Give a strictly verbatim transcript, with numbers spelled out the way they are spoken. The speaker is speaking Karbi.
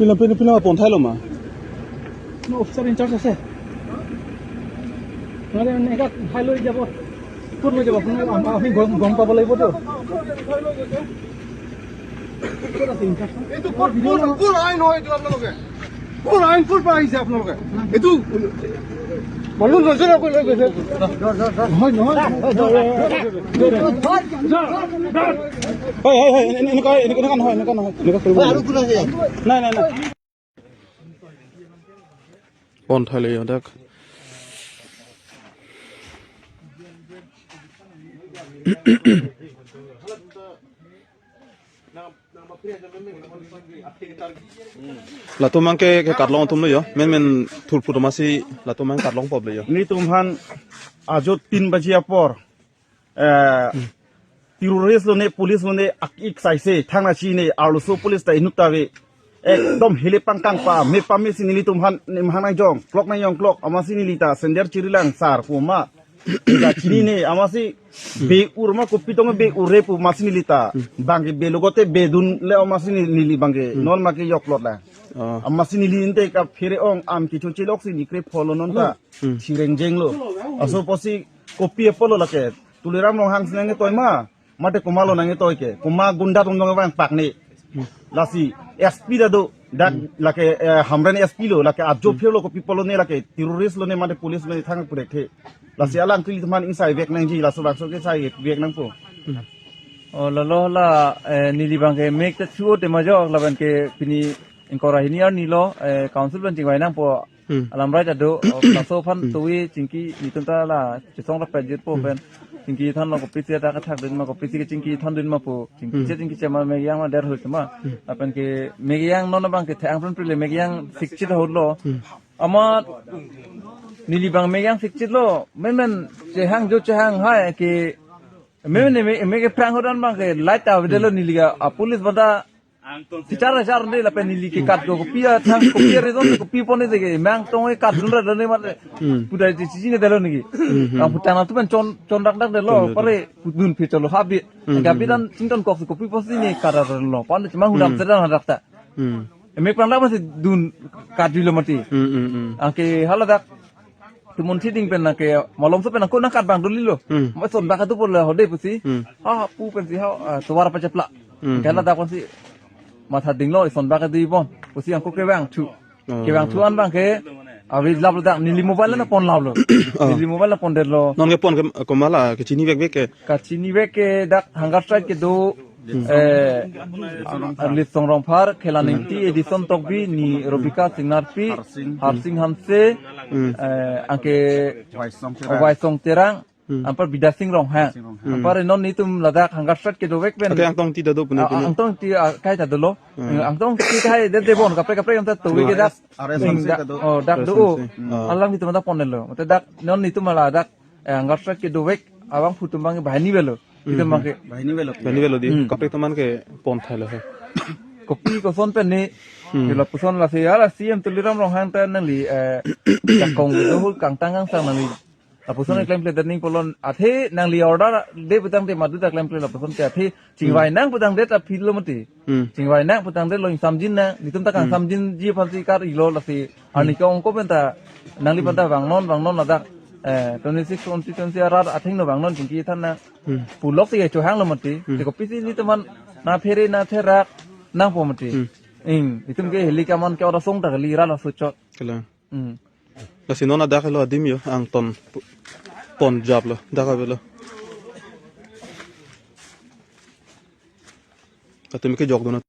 পিলা, পিলা, পিলা, পন্থাই লমা। কোনো অফিচাৰ ইনচাৰ্জ আছে? নহ'লে এনেকা ঠাই লৈ যাব, ক'ত লৈ যাব? আপুনি, আম-, আপুনি গম, গম পাব লাগিবতো। ক'ত আছে ইনচাৰ্জ? এইটো ক'ত, ক'ত, ক'ত আইন হয় এইটো আপোনালোকে? কোন আইন, ক'ৰ পৰা আহিছে আপোনালোকে? এইটো মানুহ নজনাকৈ লৈ গৈছে। হয়, নহয়। হয়, হয়, হয়, এনে-, এনেকুৱা, এনেকুৱা, এনেকুৱা নহয়, এনেকুৱা নহয়, এনেকুৱা কৰিব নালাগে। নাই, নাই, নাই। পন্থাই লৈ আহক। Latum abangke, ke karlong atum lo yo. Men men thurphut amatsi latum abang karlong pop lo yo. Nelitum aphan ajo tin baji apor, eh, terrorist lone, police lone, ak ik saise, thang na chine, arloso police ta inut ta ave. Ekdom hele pangkang pa, me pa me si nelitum aphan, ne mahang nang jong, klok nang jong klok, amatsi neli ta sender chiri lang sar pu ma. Neli ta chinine, amatsi be-ur ma kopi tong be-ur re pu amatsi neli ta. Bangke be logote bedun le amatsi neli, neli bangke. Non make yok lot la. Oh. Amatsi neli inte kaphere ong am kecho chelok si ni kre pholo non ta. Hmm. Chireng jeng lo. Aso pusi kopi apotlo lake. Tuliram Ronghang si nangketoi ma. Mate komatlo nangketoi ke. Komat gunda tong tong vang pak ne. Lasi S P ta do. Dak lake, eh, Hamren S P lo. Lake ajo phir lo kopi apotlo ne lake. Terrorist lone mate police lone thang pudek the. Lasi alangtum aphan ingsai vek nangji, laso bangso ke sai vek nangpo. Oh, lalo la, eh, neli bangke mek ta chuo te majok lapen ke pini ingkoi ra hini arni lo, eh, council pen chingvai nangpo. Hmm. Alam rai ta do, oh, laso aphan tuwi chingki nelitum ta la chesong ra pajit po pen. Chingki thanlo kopisi ta kathak dun ma, kopisi ke chingki than dun ma po. Chingki che chingki che ma mek yang ma der hu ma. Lapen ke mek yang non abangke thang pran prile mek yang sikchit holo. Amat neli bang mek yang sikchit lo, men men chehang jo chehang hai ke, men men mek, mek keprang hodan abangke light ta avedetlo neli ke, a police bata si char char de lapen neli ke kat do kopi athang kopi reason kopi pon de ke mang tong ke kat dun ra dun ne mat. Hmm. Puda ji ji ne delo neli. Hmm, hmm. Ang putang tu pen chon chon dak dak delo. Chon dak. Pare dun phi cholo habit. Hmm, hmm, habit hmm. Dan chington kok si kopi pon si ne kat ra dun lo. Pan de mang hudam Hmm. Sedan hadak ta. Hmm. Mek pran dak masi dun kat dilo mati. Hmm, hmm, hmm. Anke hala dak. Tumun thiding pen anke malom so pen angko nang kat bang duli lo. Hmm. Ma son bak atu pon la hode pusi. Hmm. Ha pu pensi ha, ah, tovar pa chepla. Hmm. Anke hala dak pensi matha ding lo son bak atu pon. Pusi angko kevang thu. Oh. Kevang thu an abangke avi lap lo dak neli mobile na pon lap lo. Oh. Neli mobile na pondetlo. Non ke pon ke komat la kechini vek vek ke. Kachini vek ke dak hunger strike kedo. Hmm. Eh, Litsong Rongphar, Khela Ningti, Edison Tokbi, ni Robika Singnarpi, Harsing. Harsing Hanse, Hmm. eh, anke Waisong Terang. Waisong Terang, Hmm. anpar Bidya Sing Ronghang. Sing Ronghang. Hmm. Anpar non nelitum ladak hunger strike kedo vek pen. Ate Angtong Ingti ta do pune Ah, pune. Angtong Ingti, ah, kai ta dolo. Hmm. Eh, Angtong Ingti kai de de bon, kaprek kaprek antar tuwi ke dak. R S M C Ing dak, ta do. Oh, dak R S M C. Do. Hmm. Alangtum ta pon lo. Mate dak non nelitum ladak eh, hunger strike kedo vek, abang phutum abang bahani avelo. Itum Hmm. abangke. Bahani avelo. Bahani avelo di. Hmm. Kaprek teman ke pon thai lo he. Kopi koson pen ne. Hmm. Ke lapuson lasi, ala C M Tuliram Ronghang ta nangli, eh, jakong do hul kangtang kangsang nangli. Lapuson Hmm. klem kle daning polon athe nangli order de putangte madu ta klem kle lapuson te athe chingvai Hmm. nang putangte ta phit lo mati. Hmm. Chingvai nang putangte lo ingsamjin nang, nelitum ta kang Hmm. samjinji aphansi kar-ilo lasi. Hmm. Arni ke ongko pen ta, nangli pen ta Hmm. vangnon, vangnon ladak. Eh, twenty-six, twenty, twenty arat atheng no vangnon chingki than nang. Hmm. Pulok si ke chohang lo mati. Hmm. Te kopisi nelitum aphan na phere na therak nangpo mati. Hmm. Ing, itum ke heli kaman ke ora song ta kali ra laso chot. Kala. Hmm. Lasi non adak lo adim yo, Angtong pu-, pon jap lo, dak avelo. Katum ke jok dona.